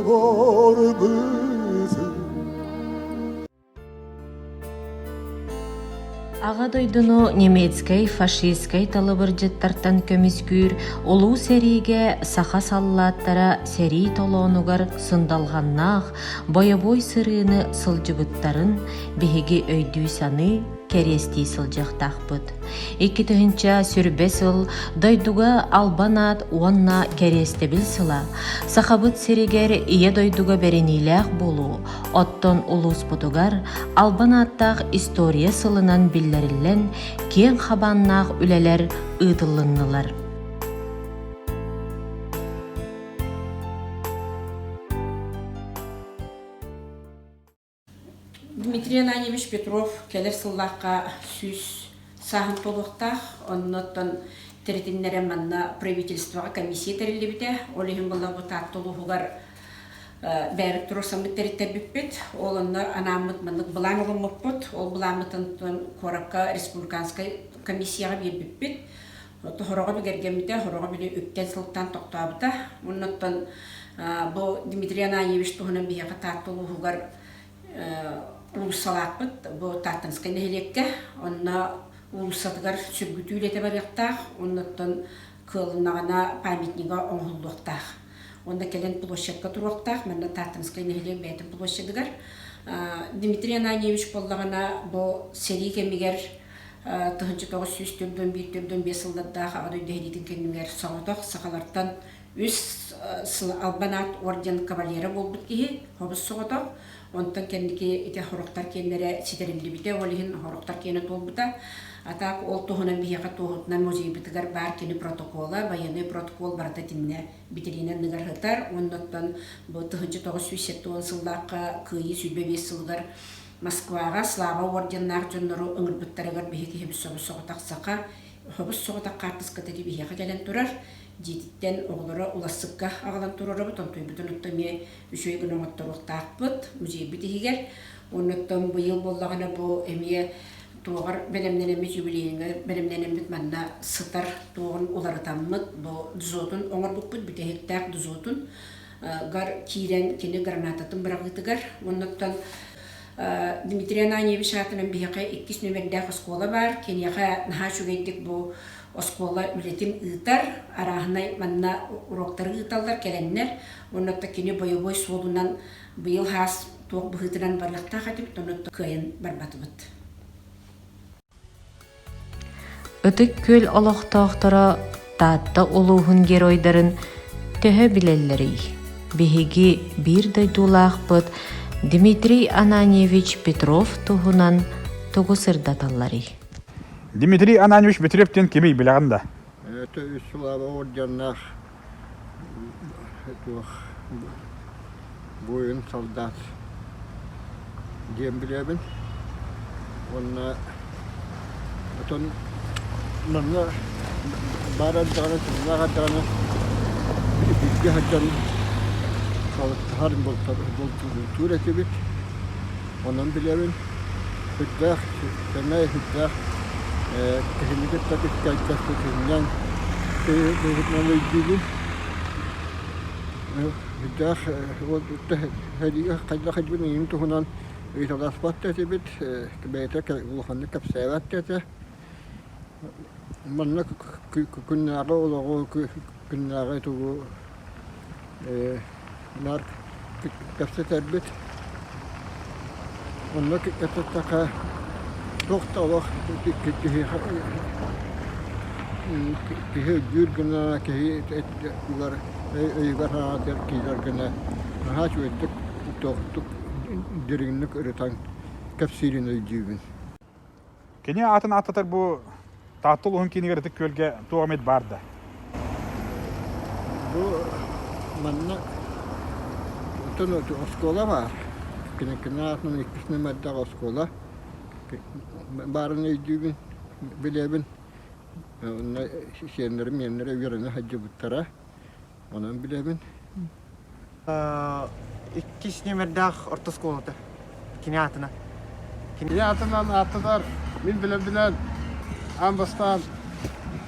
барбытым. Аҕа дойдуну немецкэй фашистскай талыбырдьыттартан көмүскүүр Улуу сэриигэ саха саллааттара сэрии толоонугар сындалҕаннаах бойобуой сырыыны сылдьыбыттарын биһиги өйдүү-саныы, кэриэстии сылдьыахтаахпыт. 2000 сүрбэ сыл дойдуга албан аат уонна кэриэстэбил сыла Сахабыт сиригэр Ийэ дойдуга бэриниилээх буолуу, оттон улууспутугар албан ааттаах история сылынан биллэриллэн, киэҥ хабааннаах үлэлэр ыытыллыннылар. Дмитрий Ананьевич Петров кэлэр сыллаахха 100 сааһын туолуохтаах. Оннуттан тэритиннэрэ манна правительствоҕа комиссия тэриллибитэ. Ол иһин буолла бу Таатта улууһугар бэйэбит туруорсаммыт тэриттэрбиппит. Ол онно анааммыт маннык былаан ылыммыппыт. Ол былааммытын куоракка республиканскай комиссияҕа биэрбиппит. Хороҕо бигэргэммитэ, хороҕо били үптэн сылтан тохтообута. Оннуттан бу Дмитрий Ананьевич туһунан биһиэхэ Таатта улууһугар уулуссалаахпыт бу Тааттанскай нэһилиэккэ. Онно уулуссатыгар сүргүтүү үлэтэ барыахтаах, оннуттан кыалыннаҕына памятнига оҥоһуллуохтаах. Онно кэлэн площадка туруохтаах, манна Тааттанскай нэһилиэк бэйэтин площадыгар. Дмитрий Ананьевич буоллаҕына бу сэрии кэмигэр 1941-45 сыллардаах Аҕа дойду сэриитин кэннигэр соҕотох сахалартан үс сыл албан аат орден кавалера буолбут киһи, хобус соҕотох. Онтон кэнники ити хорохтор киэннэрэ ситэриллибитэ, ол иһин хорохтор киэнэ туолбута. А так ол туһунан биһиэхэ туоһутунан музейбытыгар баар кини протокола, военный протокол барыта итиннэ битириинэ анныгар сытар. Оннуттан бу 1970 сыллаахха Кыайыы 25 сылыгар Москваҕа Слава орденнаах дьоннору ыҥырбыттарыгар биһи киһибит собус-соҕотох саха, хобус-соҕотох хаартыската ити биһиэхэ кэлэн турар. Дьиэтиттэн оҕолоро улассыкка аҕалан туруорабыт, онтуйбутун оттон эмиэ үчүгэй гына оҥотторуохтаахпыт музейбыт иһигэр. Оннуттан быйыл буоллаҕына бу эмиэ туоҕар бэлэмнэнэммит, юбилейҥа бэлэмнэнэммит манна сытар туоҕун уларытаммыт, бу дзотун оҥорбуппут, бүтэһиктээх дзотун гар киирэн кини гранататын быраҕыытыгар уоннаттан Дмитрий Ананьевич аатынан биһиэхэ иккис нүөмэрдээх оскуола баар. Киниэхэ наһаа үчүгэйдик бу оскуола үлэтин ыытар, арааһынай манна уроктары ыыталлар, кэлэннэр. Оннуттан кини бойобуой суолунан быйыл хаас туох быһыытынан барыахтаах этибит, оннуттан кыайан барбатыбыт. Ытык Күөл олохтоохторо Таатта улууһун геройдарын төһө билэллэрий? Биһиги биир дойдулаахпыт Дмитрий Ананьевич Петров туһунан тугу сырдаталларый? Дмитрий Ананьевич Петров диэн кимий билэҕин да? Это үс Слава орденнаах туох буойун солдат диэн билэбин уонна отон манна баар эрдэҕинэ тыыннаах эрдэҕинэ бииргэ сылдьан балыктаһар бултуур этибит онон билэбин сүрдээх сэмэй сүрдээх киһини кытта кэпсэтинньэҥ быһыытынан өйдүүбүн сүрдээх хайдах эдьиин эйигин туһунан ыйыталаспат да этибит бэйэтэ улаханнык кэпсээбэт да этэ манна күннээҕи олоҕу күннээҕи тугу наар кэпсэтэрбит. Онно кэпсэттэххэ туох да олох киһиэхэ киһи өйдүүр гына, киһи өйүгэр санаатыгар киирэр гына наһаа үчүгэйдик туохтук дириҥник ырытан кэпсиирин өйдүүбүн. Кини аатын ааттатар бу Таатта улууһун киинигэр Ытык Күөлгэ туох эмит баар да? Бу манна оттон оскуола баар. Кини кини аатынан иккис нүмердээх оскуола баарын өйдүүбүн, билэбин. Онно сиэннэрим миэннэрэ үөрэнэ сылдьыбыттара. Онон билэбин. Иккис нүөмэрдээх орто оскуолата. Кини аатынан. Кини аатынан ааттанар мин билэрбинэн аан бастаан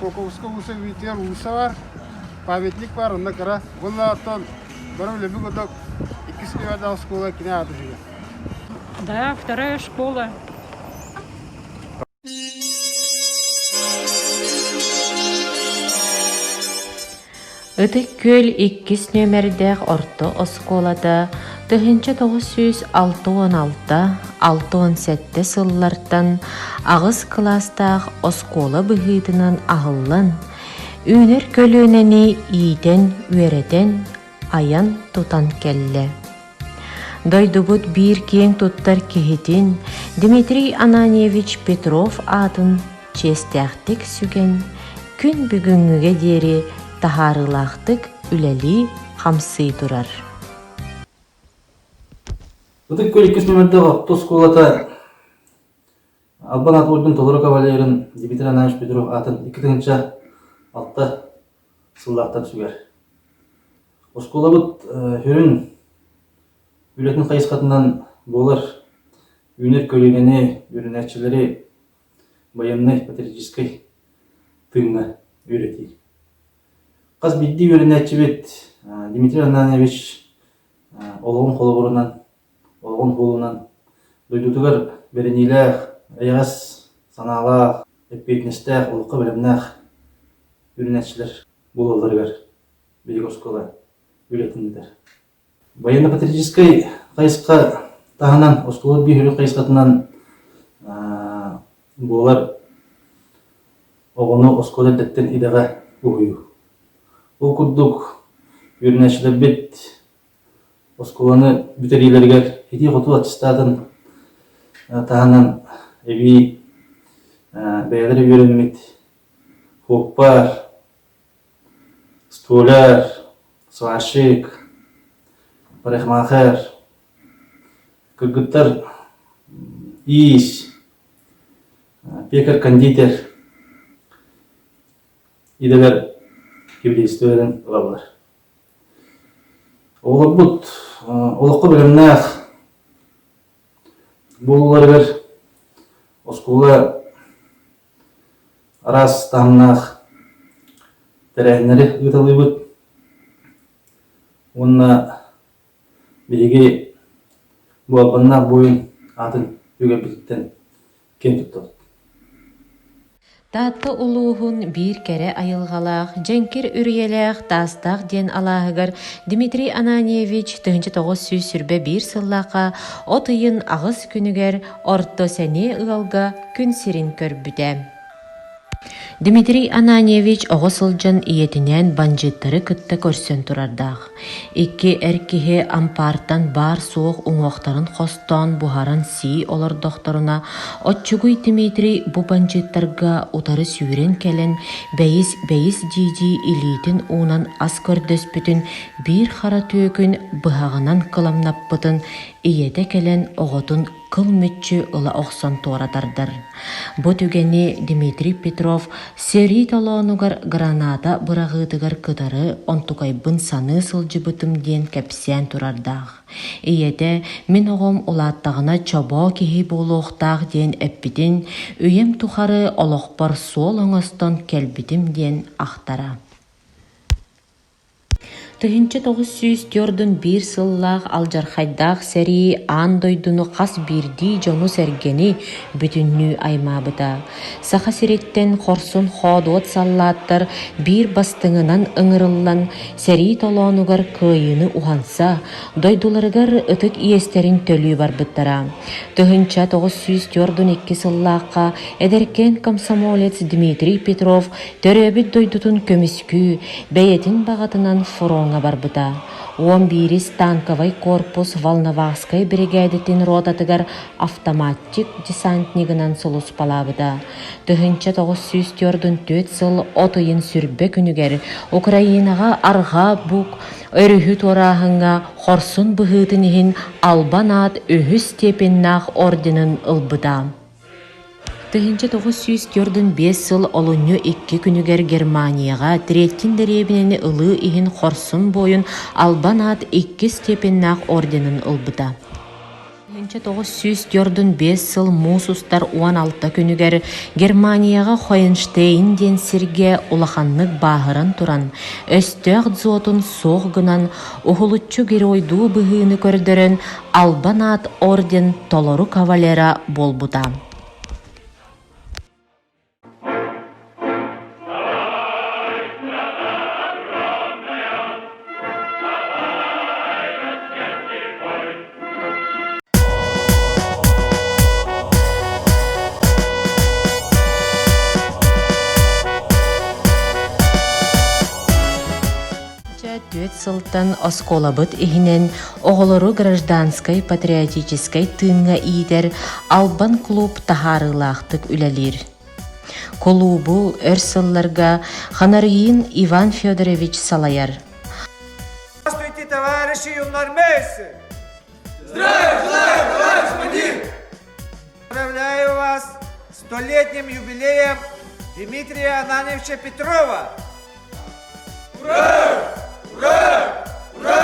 Поковскай уулусса үүтүгэр уулусса бар, памятник бар, онно кыра. Уонна оттон Бары билэбит курдук, иккис нүөмэрдээх оскуола кини аата сүгэр. Да, вторая школа. Ытык Күөл иккис нүөмэрдээх орто оскуолата 1966-67 сыллартан аҕыс кылаастаах оскуола быһыытынан аһыллан, үүнэр көлүөнэни иитэн-үөрэтэн, айан-тутан кэллэ. Дойдубут биир киэҥ туттар киһитин Дмитрий Ананьевич Петров аатын чиэстээхтик сүгэн, күн бүгүҥҥүгэ диэри таһаарыылаахтык үлэлии-хамсыы турар. Ытык Күөл иккис нүөмэрдээх орто оскуолата Албан аат орден толору кавалерын Дмитрий Ананьевич Петров аатын 2006 сыллаахтан сүгэр. Оскуолабыт сүрүн үлэтин хайысхатынан буолар үүнэр көлүөнэни, үөрэнээччилэри байыаннай патриотическай тыыҥҥа үөрэтии. Хас биирдии үөрэнээччибит Дмитрий Ананьевич олоҕун холобурунан, олоҕун суолунан дойдутугар бэриниилээх, эйэҕэс санаалаах, эппиэтинэстээх, олоххо бэлэмнээх үөрэнээччилэр буолалларыгар биһиги оскуола үлэтин ыытар. Военно-патриотическай хайысха таһынан оскуола биир үрүт хайысхатынан буолар оҕону оскуола эрдэттэн идэҕэ уһуйуу. Ол курдук үөрэнээччилэрбит оскуоланы бүтэриилэригэр итии-хотуу аттестатын таһынан эбии бэйэлэрэ үөрэммит суоппар, Столяр, сварщик, парикмахер, кыргыттар иис, пекарь-кондитер идэлэр кибилиэстибэлэрин ылаллар. Оҕолорбут олоххо бэлэмнээх буолууларыгар оскуола Араас таһымнаах тэрээһиннэри ыыталыыбыт уонна биһиги бу албаннаах буойун аатын үгэрбититтэн киэн туттабыт. Таатта улууһун биир кэрэ айылҕалаах, дьэҥкир үрүйэлээх Таастаах диэн алааһыгар Дмитрий Ананьевич 1921 сыллаахха от ыйын аҕыс күнүгэр орто сэниэ ыалга күн сирин көрбүтэ. Дмитрий Ананьевич оҕо сылдьан ийэтинээн бандьыыттары кытта көрсөн турардаах. Икки эр киһи ампаартан баар-суох уҥуохтарын хостоон буһаран сии олордохторуна, оччугуй Дмитрий бу бандьыыттарга утары сүүрэн кэлэн бэйис бэйис дии-дии илиитин уунан ас көрдөспүтүн биир хара түөкүн быһаҕынан кыламнаппытын ийэтэ кэлэн оҕотун кыл мүччү ыла охсон туора тардар. Бу түгэни Дмитрий Петров сэрии толоонугар граната быраҕыытыгар кытары онтукайбын саныы сылдьыбытым диэн кэпсээн турардаах. Ийэтэ мин оҕом улааттаҕына чобоо киһи буолуохтаах диэн эппитин үйэм тухары олохпор суол оҥостон кэлбитим диэн ахтара. 1941 сыллаах алдьархайдаах сэрии аан дойдуну хас биирдии дьону-сэргэни бүтүннүү аймаабыта. Саха сириттэн хорсун-хоодуот саллааттар биир бастыҥынан ыҥырыллан, сэрии толоонугар кыайыыны уһанса, дойдуларыгар ытык иэстэрин төлүү барбыттара. 1942 сыллаахха эдэркээн комсомолец Дмитрий Петров төрөөбүт дойдутун көмүскүү, бэйэтин баҕатынан фроҥҥа барбыта. Уон биирис танковай корпус Волновахскай биригээдэтин ротатыгар автоматчик десантнигынан сулууспалаабыта. 1944 сыл от ыйын сүрбэ күнүгэр Украинаҕа Арҕаа Буг өрүһү туорааһыҥҥа хорсун быһыытын иһин Албан аат үһүс степеннаах орденын ылбыта. 1945 сыл олунньу икки күнүгэр Германияҕа Третин дэриэбинэни ылыы иһин хорсун буойун Албан аат иккис степеннаах орденын ылбыта. 1945 сыл муус устар 16 күнүгэр Германияҕа Хоенштейн диэн сиргэ улаханнык бааһыран туран, өстөөх дзотун суох гынан, уһулуччу геройдуу быһыыны көрдөрөн Албан аат орден толору кавалера буолбута. Түөрт сылтан оскуолабыт иһинэн оҕолору гражданскай патриотическай тыыҥҥа иитэр Албан клуб таһаарыылаахтык үлэлиир. Кулуубу өр сылларга Ханарыйын Иван Федорович салайар. Здравствуйте, товарищи юнармейцы! Здравия желаю, товарищ командир! Поздравляю вас с столетним юбилеем Дмитрия Ананьевича Петрова! Ура! Ура! Ура!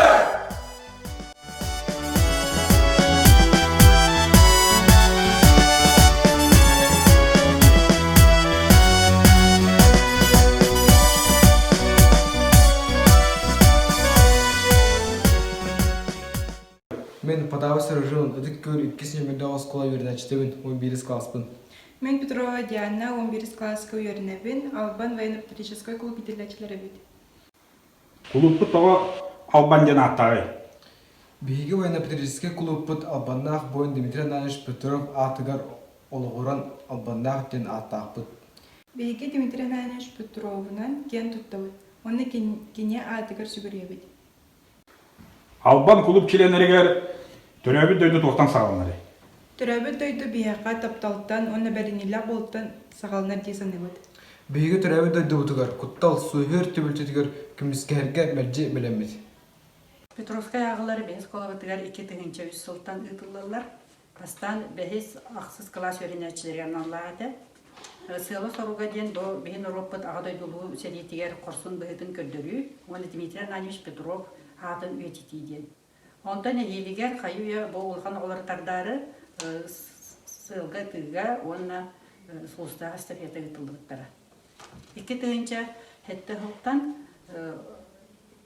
Мин Потапов Сережин, Ытык Күөл иккис нүөмэрдээх оскуола үөрэнээччитэбин, 11 класспын. Мин Петрова Диана, 11 класска үөрэнэбин, Албан военно-патриотическай клуб иитиллээччилэрэбит. Кулууппут тоҕо Албан диэн ааттааҕый? Биһиги военно-патриотическай кулууппут Албаннаах буойун Дмитрий Ананьевич Петров аатыгар олоҕуран Албаннаах диэн ааттаахпыт. Биһиги Дмитрий Ананьевич Петровунан киэн туттабыт уонна кини аатыгар сүгүрүйэбит. Албан кулууп чилиэннэригэр төрөөбүт дойду туохтан саҕаланарый? Төрөөбүт дойду биһиэхэ тапталтан уонна бэриниилээх буолтан саҕаланар дии саныыбыт. Биһиги төрөөбүт дойдубутугар куттал, суоһуур түбэлтэтигэр көмүскэһэргэ мэлдьи бэлэммит. Петровскай ааҕылар бэһис оскуолабытыгар 2003 сылтан ыытыллаллар. Бастаан бэһис, ахсыс кылаас үөрэнээччилэригэр аналлаах этэ. Сыала-соруга диэн бу биһи норуоппут Аҕа дойду Улуу сэриитигэр хорсун быһыытын көрдөрүү уонна Дмитрий Ананьевич Петров аатын үйэтитии диэн. Онтон эһиилигэр хайы-үйэ бу улахан оҕолору тардаары сыалга ытыыга уонна сулустаах эстафета ыытыллыбыттара. 2007 сылтан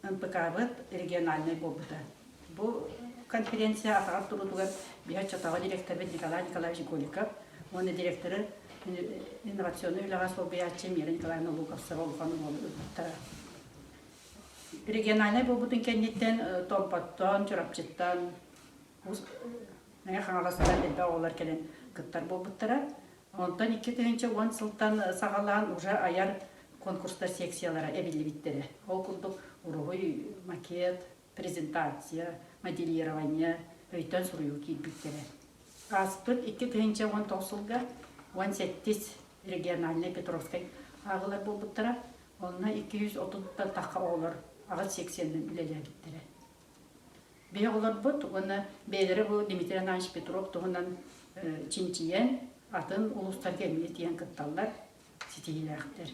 НПК-быт региональнай буолбута. Бу конференция атаҕар туруутугар биһи оччотооҕу директорбыт Николай Николаевич Голиков уонна директоры инновационнай үлэҕэ солбуйааччы Мира Николаевна Луковцева улахан оруолу ылбыттара. Региональнай буолбутун кэнниттэн Томпоттон, Чурапчыттан, Мэҥэ Хаҥаластан элбэх оҕолор кэлэн кыттар буолбуттара. Онтон 2010 сылтан саҕалаан уже айар конкурстар секциялара эбиллибиттэрэ. Ол курдук уруһуй, макет, презентация, моделирование, өйтөн суруйуу киирбиттэрэ. Ааспыт 2019 сылга 17 региональнай Петровскай ааҕылар буолбуттара. Онно 230 тахха оҕолор аҕыс секциянан үлэлээбиттэрэ. Биһи оҕолорбут уонна бэйэлэрэ бу Дмитрий Иванович Петров туһунан чинчийэн, атын улуустарга эмиэ тиийэн кытталлар, ситиһиилээхтэр.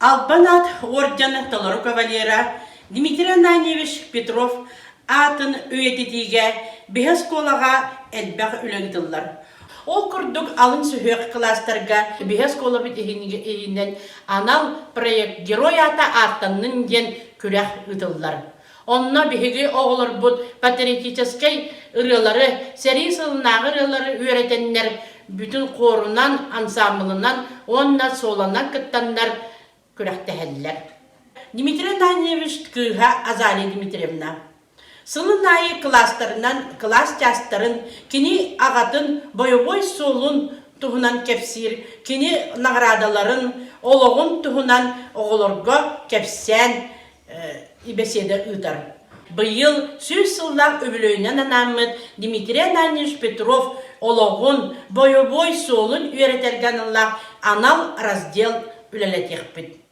Албан аат орден толору кавалера Дмитрий Ананьевич Петров аатын үйэтитиигэ биһи оскуолаҕа элбэх үлэ ыытыллар. Ол курдук алын сүһүөх кылаастарга биһи оскуолабыт иһинэн анал проект Герой аата ааттаннын диэн күрэх ыытыллар. Онно биһиги оҕолорбут патриотическай ырыалары, сэрии сылынааҕы ырыалары үөрэтэннэр, бүтүн хуорунан, ансаамбылынан уонна солонан кыттаннар күрэхтэһэллэр. Дмитрий Ананьевич кыыһа Азалия Дмитриевна сылын аайы кылаастарынан кылаас чаастарын, кини аҕатын бойобуой суолун туһунан кэпсиир, кини наҕараадаларын, олоҕун туһунан оҕолорго кэпсээн бэсиэдэ ыытар. Быйыл 100 сыллаах үбүлүөйүнэн анааммыт Дмитрий Ананьевич Петров олоҕун, бойобуой суолун үөрэтэргэ аналлаах анал раздел үлэлэтиэхпит.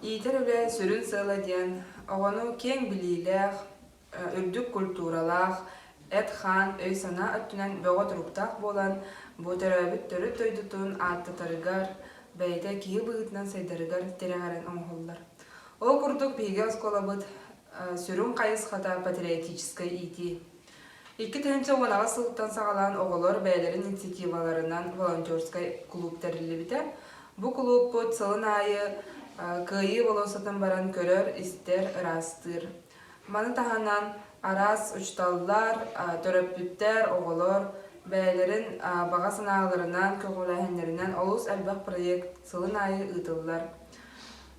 Иитэр үлэ сүрүн сыала диэн оҕону киэҥ билиилээх, үрдүк культуралаах, эт-хаан, өй-санаа өттүнэн бөҕө туруктаах буолан, бу төрөөбүт төрүт дойдутун ааттатарыгар, бэйэтэ киһи быһыытынан сайдарыгар тирэҕирэн оҥоһуллар. Ол курдук биһиги оскуолабыт сүрүн хайысхата патриотическай иитии. 2018 сылтан саҕалаан оҕолор бэйэлэрин инициативаларынан волонтерскай кулууп тэриллибитэ. Бу кулууппут сылын аайы Кыайыы болуоссатын баран көрөр, истэр, ыраастыыр. Маны таһынан араас учууталлар, төрөппүттэр, оҕолор бэйэлэрин баҕа санааларынан, көҕүлээһиннэринэн олус элбэх проект сылын аайы ыытыллар.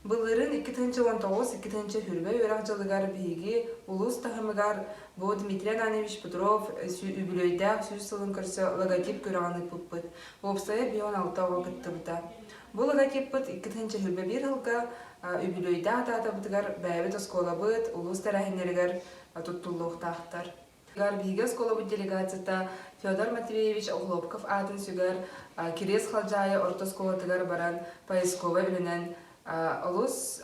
Былырыын 2019-20 хүрбэ үөрэх дьылыгар биһиги улуус таһымыгар бу Дмитрий Ананьевич Петров үбүлүөйдээх сүүс сылын көрсө логотип күрэҕин ыыппыппыт. Уопсайа 56 оҕо кыттыбыта. Бу логотиппыт 2021 сылга үбүлүөйдээх даатабытыгар бэйэбит оскуолабыт, улуус тэрээһиннэригэр туттуллуохтаахтар. Биһиги оскуолабыт делегацията Федор Матвеевич Охлопков аатын сүгэр Кириэс Халдьаайы орто оскуолатыгар баран поисковай үлэнэн олус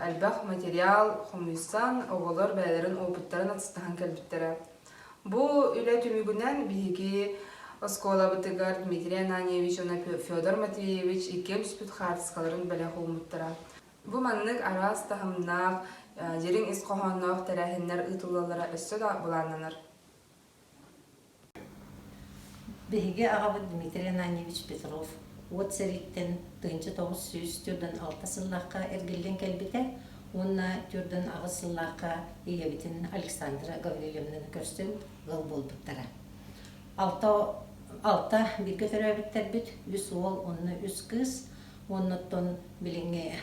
элбэх материал хомуйсан, оҕолор бэйэлэрин опыттарын атастаһан кэлбиттэрэ. Бу үлэ түмүгүнэн биһиги оскуолабытыгар Дмитрий Ананьевич уонна Федор Матвеевич иккиэн түспүт хаартыскаларын бэлэх ууммуттара. Бу маннык араас таһымнаах, дириҥ ис хоһоонноох тэрээһиннэр ыытыллаллара өссө да былааннанар. Биһиги аҕабыт Дмитрий Ананьевич Петров уот сэрииттэн 1946 сыллаахха эргиллэн кэлбитэ уонна 48 сыллаахха ийэбитин Александра Гаврильевнаны көрсөн ыал буолбуттара. Алта, алта бииргэ төрөөбүттэрбит, үс уол уонна үс кыыс. Уонна оттон билиҥҥи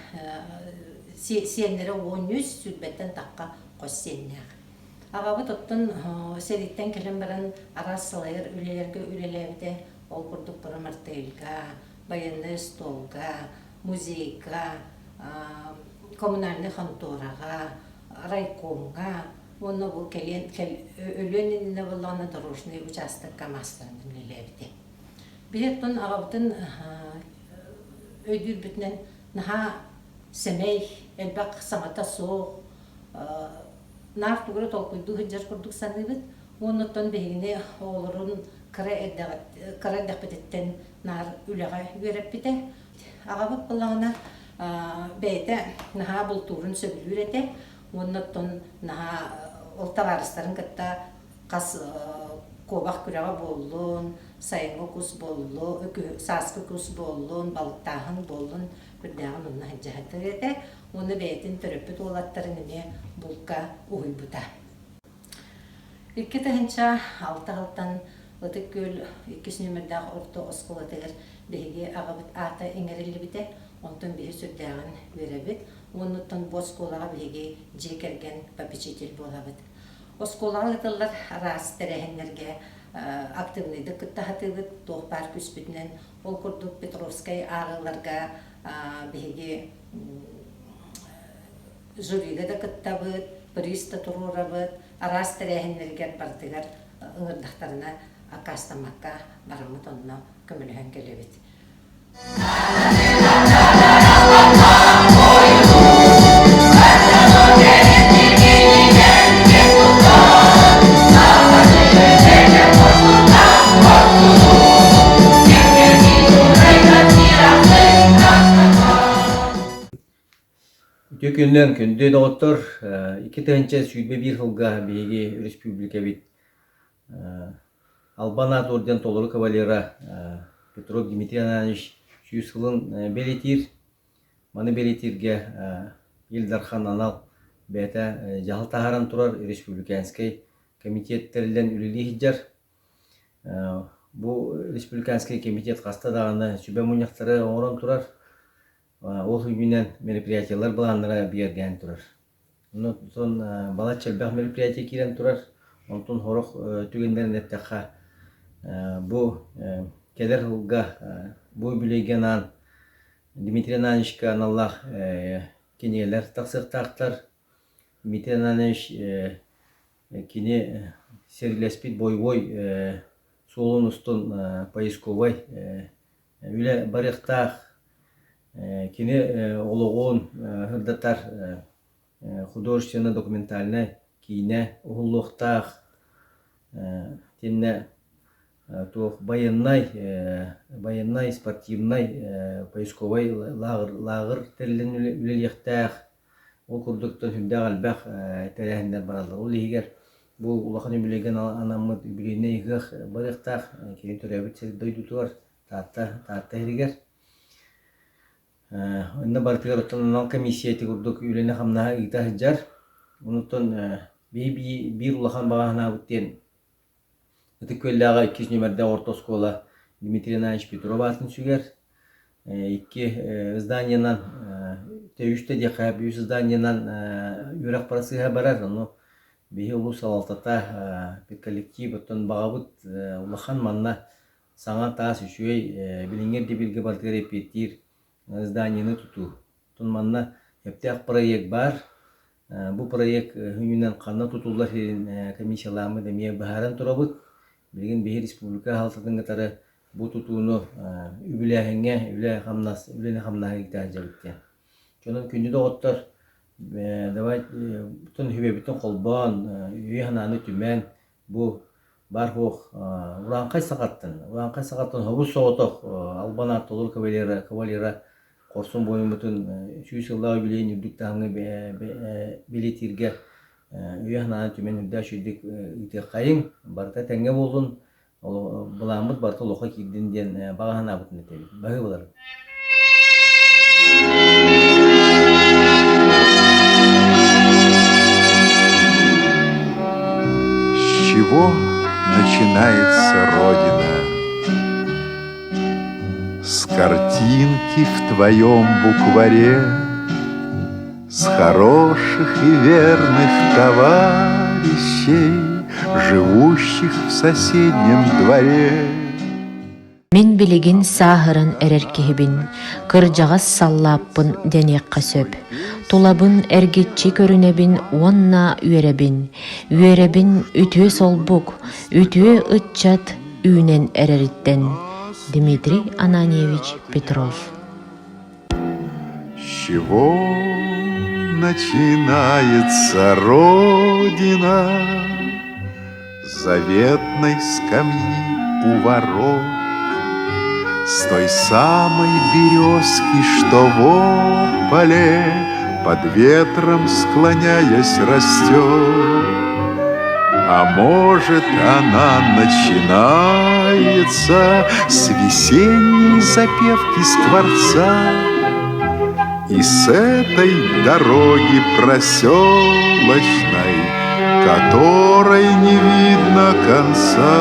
сиэннэрэ 13, сүүрбэттэн тахха хос сиэннээх. Аҕабыт оттон сэрииттэн кэлэн баран араас салайар үлэлэргэ үлэлээбитэ. Ол курдук промартельга, байыаннай остуолга, музейга, коммунальнай хонтуораҕа, райкомҥа уонна бу кэлиэн өлүөн иннинэ буоллаҕына дорожный учаастакка маастарынан үлэлээбитэ. Биһи оттон аҕабытын өйдүүрбүтүнэн наһаа сэмэй, элбэх саҥата суох, наар тугу эрэ толкуйдуу сылдьар курдук саныыбыт. Уонна оттон биһигини оҕолорун кыра кыра эрдэхпититтэн наар үлэҕэ үөрэппитэ. Аҕабыт буоллаҕына бэйэтэ наһаа бултуурун сөбүлүүр этэ уонна оттон наһаа ол табаарыстарын кытта хас куобах күрэҕэ буоллун, сайыҥҥы кус буоллун, сааскы кус буоллун, балыктааһын буоллун үрдээҕин онно сылдьыһатар этэ уонна бэйэтин төрөппүт уолаттарын эмиэ булка уһуйбута. 2006 сылтан Ытык Күөл иккис нүөмэрдээх орто оскуолатыгар биһиги аҕабыт аата иҥэриллибитэ, онтон биһи сүрдээҕин үөрэбит. Уоннуттан бу оскуолаҕа биһиги дьиэ кэргэн попечитель буолабыт. Оскуолаҕа ыытыллар араас тэрээһиннэргэ активныйдык кытта сатыыбыт, туох баар күүспүтүнэн. Ол курдук Петровскай ааҕыыларга биһиги жюрига да кыттабыт, приз да туруорабыт, араас тэрээһиннэригэр барытыгар ыҥырдахтарына аккаастаммакка бараммыт онно көмөлөһөн кэлэбит. Үтүө күнүнэн күндү доҕоттор! 2021 сылга биһиги республикабыт Албан аат орден толору кавалера Петров Дмитрий Ананьевич сүүс сылын бэлиэтиир. Маны бэлиэтииргэ Ил Дархан анал бэйэтэ дьаһал таһааран турар республиканскай комитет тэриллэн үлэлии сылдьар. Бу республиканскай комитет хаста даҕаны сүбэ мунньахтары оҥорон турар. Ол үрдүнэн мероприятиелар былааннара бигэргээн турар. Онтон балачча элбэх мероприятие киирэн турар. Онтон сорох түгэннэрин эттэххэ, бу кэлэр сылга бу үбүлүөйгэ анаан Дмитрий Ананьевичка аналлаах кинигэлэр тахсыахтаахтар. Дмитрий Ананьевич кини сэриилэспит бойобуой суолун устун поисковай үлэ барыахтаах. Кини олоҕун сырдатар художественно-документальнай киинэ уһуллуохтаах. Итиннэ туох байыаннай, байыаннай, спортивнай, поисковай лааҕыр, лааҕыр тэриллэн үлэлиэхтээх. Ол курдук сүрдээх элбэх тэрээһиннэр бараллар. Ол иһигэр Бу улахан үбүлүөйгэ анаммыт үбүлүөйнэй ыһыах барыахтаах кини төрөөбүт сир дойдутугар Таатта Таатта иһигэр. Онно барытыгар оттон анал комиссия ити курдук үлэни-хамнаһы ыыта сылдьар. Онуттан биһи биир улахан баҕа санаабыт диэн Ытык Күөллээҕи иккис нүөмэрдээх орто оскуола Дмитрий Иванович Петров аатын сүгэр. Икки зданиенан, үстэ диэххэ, үс зданиенан үөрэх процеһа барар. Ону биһи улуус салалтата, коллектив оттон баҕабыт улахан манна саҥа таас үчүгэй билиҥҥи ирдэбилгэ барытыгар эппиэттиир зданиены тутуу. Оттон манна сөптөөх проект баар. Бу проект хүнүнэн ханна тутуллар сирин комиссияламмыт эмиэ быһааран турабыт. Билигин биһи республика аһалтатын кытары бу тутууну үбүлээһиҥҥэ үлэ-хамнас, үлэни-хамнаһы ыыта сылдьабыт диэн. Дьонун күндү доҕоттор, давай үбэбитин холбоон, өйү-санааны түмэн, Бу баар-суох урааҥхай сахаттан, урааҥхай сахаттан хобус соҕотох албан аат толору кавалера, кавалера хорсун буойуммутун сүүс сыллаах үбүлүөйүн үрдүк таһымҥа бэлиэтииргэ өйө-санааны түмэн үрдээх үчүгэйдик ыытыаххайыҥ, барыта тэҥҥэ буоллун, былааммыт барыта олоххо киирдин диэн баҕа санаабытын этэбит. Баһыыбалар. С чего начинается Родина? С картинки в твоем букваре, С хороших и верных товарищей, Живущих в соседнем дворе. Мин билигин сааһыран эрэр киһибин, кырдьаҕас саллааппын дэниэххэ сөп. Тулабын эргиччи көрүнэбин уонна үөрэбин. Үөрэбин үтүө солбук, үтүө ыччат үүнэн эрэриттэн. Дмитрий Ананьевич Петров С чего начинается Родина? Заветной скамьи у ворот, С той самой березки, что в поле Под ветром склоняясь растет. А может, она начинается С весенней запевки скворца И с этой дороги проселочной, Которой не видно конца.